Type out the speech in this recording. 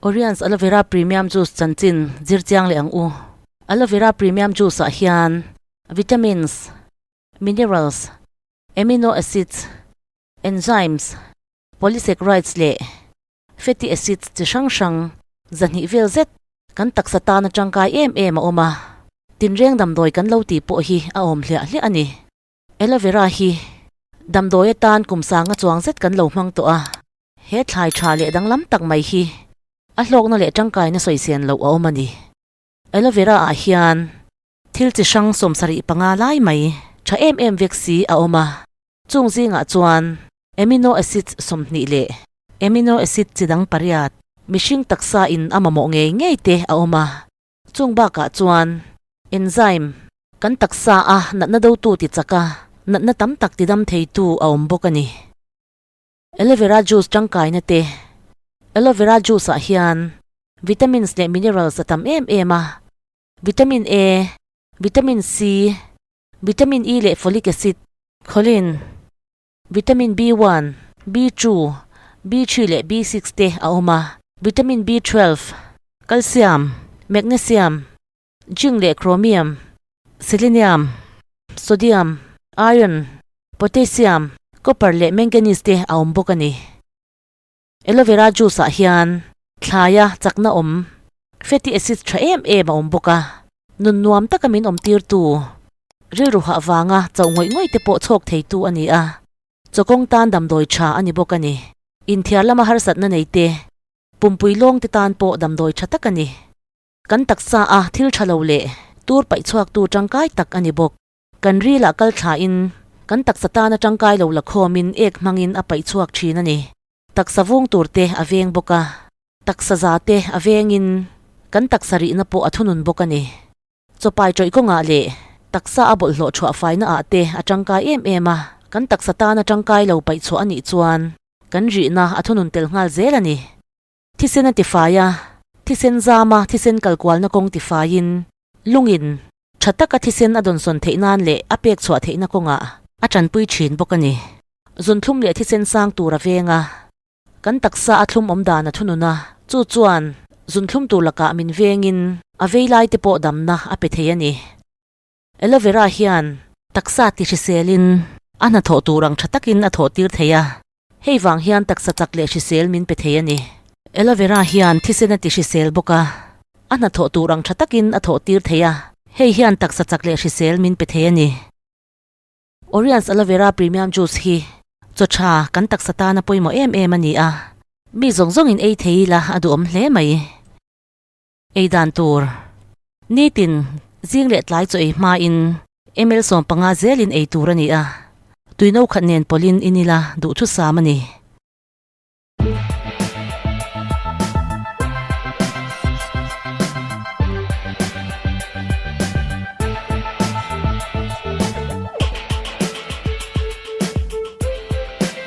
Oriens Aloe Vera Premium Juice chanchin zir chiang leh ang u. Aloe Vera Premium Juice ah hian vitamins, minerals, amino acids, enzymes, polysaccharides leh fatty acids chi hrang hrang 200 vel zet kan taksa tana tangkai em em a awm a. Tinreng damdawi kan lo tih pawh hi a awm hliah hliah a ni. Aloe vera hi damdawi atan kum sanga chuang zet kan lo hmang tawh a. He thlai tha leh danglam tak mai hi a hlawkna leh tangkaina sawisen loh a awm a ni. Aloe vera ah hian thil chi hrang 75 lai mai tha em em vek si a awm a. Chung zingah chuan amino acids 20 leh amino acid chi dang pariat mihring taksa in a mamawh ngei ngei te a awm a. Chung bakah chuan enzyme kan taksa a natna dotu ti chak a, natna tam tak ti dam theitu a awm bawk a ni. Aloe vera juice tangkaina te. Aloe vera juice ah hian vitamins leh minerals a tam em em a, vitamin A, vitamin C, vitamin E leh folic acid, choline, vitamin B1, B2, B3 leh B6 te a awm a, vitamin B12, calcium, magnesium, zinc leh chromium, selenium, sodium, iron, potassium, copper leh manganese te a awm bawk a ni. Aloe vera juice ah hian thlaia chakna awm fatty acids tha em em a awm bawk a, nun nuam taka min awm tirtu, rilru hah vanga chauh ngawih ngawih te pawh chhawk theitu a ni a, chawkawng tan damdawi tha a ni bawk a ni. Inthiar lama harsatna nei te, pumpui lawng te tan pawh damdawi tha tak a ni. Kan taksa a thil tha lo leh tur paih chhuaktu tangkai tak a ni bawk. Kan rilah kal thlain kan taksa tana tangkai lo la khawmin ek hmangin a paih chhuak thin a ni. Taksa vung tur te a veng bawk a, taksa za te a vengin kan taksa rihna pawh a thunun bawk a ni. Chawpai tawih kawngah leh taksa a bawlhhlawh chhuah faina ah te a tangkai em em a, kan taksa tana tangkai lo paih chhuah a nih chuan kan rihna a thunun tel nghal zel a ni. Thisen a tifai a, thisen zama thisen kalkualna kawng tifaiin lungin tha taka thisen a dawnsawn theih nan leh a pek chhuah theihna kawngah a tanpui thin bawk a ni. Zunthlum leh thisen sang tur a veng a, kan taksa a thlum awm dan a thunun a, chu chuan zunthlum tur lakah min vengin a vei lai te pawh damna a pe thei a ni. Aloe vera hian taksa ti hriselin a hnathawh tur ang tha takin a thawh tir thei a, hei vang hian taksa chak leh hrisel min pe thei a ni. Aloe vera hian thisen a ti hrisel bawk a, a hnathawh tur ang tha takin a thawh tir thei a, hei hian taksa chak leh hrisel min pe thei a ni. Oriens Aloe Vera Premium Juice hi chaw tha kan taksa tana pawimawh em em a ni a, mi zawng zawngin ei thei ila a duhawm hle mai. Ei dan tur, Nitin zing leh tlai chaw ei hmain ml 15 zelin ei tur a ni a, tui no khat nen pawlhin in ila duhthusam a ni.